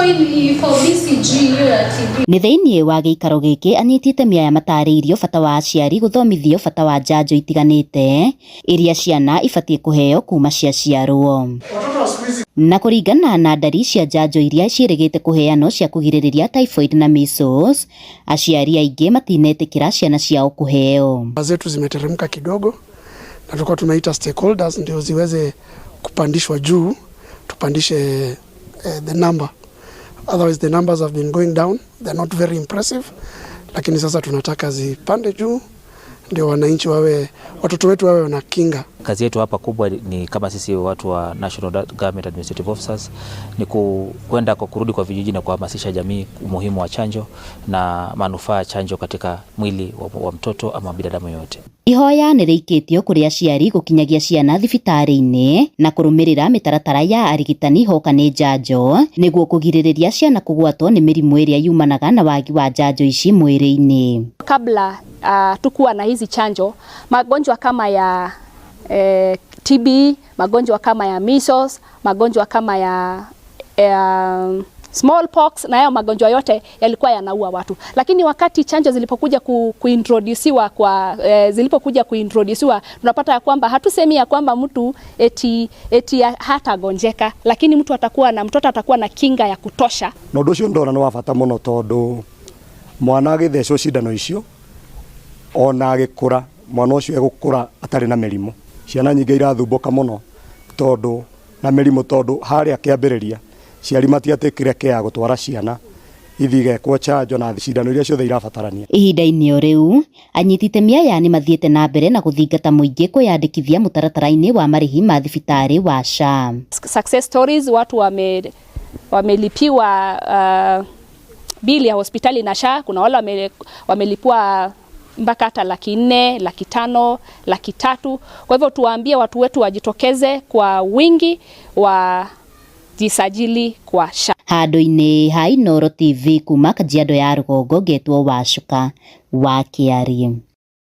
Hii ni for BCG, hiyo ya TB. Nĩ thĩinĩ wa gĩikaro gĩkĩ anyiti itemi aya matarĩirio bata wa aciari gũthomithio bata wa njanjo itiganĩte iria ciana ibatiĩ kũheo kuma ciaciarwo. Na kũringana na ndari cia njanjo iria ciĩrĩgĩte kũheanwo cia kũgirĩrĩria typhoid na measles, aciari aingĩ matinetĩkĩra ciana ciao kũheo. Zetu zimeteremka kidogo na tulikuwa tumeita stakeholders ndio ziweze kupandishwa juu, tupandishe the number. Otherwise the numbers have been going down, they're not very impressive, lakini sasa tunataka zipande juu ndio wananchi wawe, watoto wetu wawe na kinga. Kazi yetu hapa kubwa ni kama sisi watu wa National Government Administrative Officers ni kwenda kwa kurudi kwa vijiji na kuhamasisha jamii umuhimu wa chanjo na manufaa ya chanjo katika mwili wa mtoto ama binadamu yoyote. Ihoya nĩ rĩikĩtio kũrĩ aciari gũkinyagia ciana thibitarĩ-inĩ na kũrũmĩrĩra mĩtaratara ya arigitani hoka nĩ njanjo nĩguo kũgirĩrĩria ciana kũgwatwo nĩ mĩrimũ ĩrĩa yumanaga na wagi wa njanjo ici mwĩrĩ-inĩ. Kabla tukuwa na hizi chanjo, magonjwa kama ya TB, magonjwa kama ya measles, magonjwa kama ya smallpox na hayo magonjwa yote yalikuwa yanaua watu, lakini wakati chanjo zilipokuja kuintroduciwa kwa zilipokuja kuintroduciwa, tunapata ya kwamba hatusemi ya kwamba mtu eti hatagonjeka, lakini mtu atakuwa na mtoto atakuwa na kinga ya kutosha. Na ũndũ ũcio ndona nĩ wa bata mũno tondũ mwana agĩthecwo cindano icio ona agĩkũra mwana ũcio egũkũra atarĩ na mĩrimũ. Ciana nyingĩ irathumbũka mũno tondũ na mĩrimũ tondũ harĩa kĩambĩrĩria ciari matiatĩkire kĩa gũtwara ciana ithiĩ igekwo chanjo na cindano iria ciothe irabatarania. Ihinda-inĩ o rĩu anyiti itemi aya nĩ mathiĩte na mbere na gũthingata mũingĩ kwĩyandĩkithia mũtaratara-inĩ wa marĩhi ma thibitarĩ wa SHA. Success stories, watu wamelipiwa bili ya hospitali na SHA. Kuna wale wamelipiwa mpaka hata 400,000, 500,000, 300,000. Kwa hivyo tuwaambie watu wetu wajitokeze kwa wingi wajisajili kwa SHA. Handũ-inĩ ha Inooro TV kuma Kajiado ya rũgongo ngetwo Wacuka wa Kĩarie.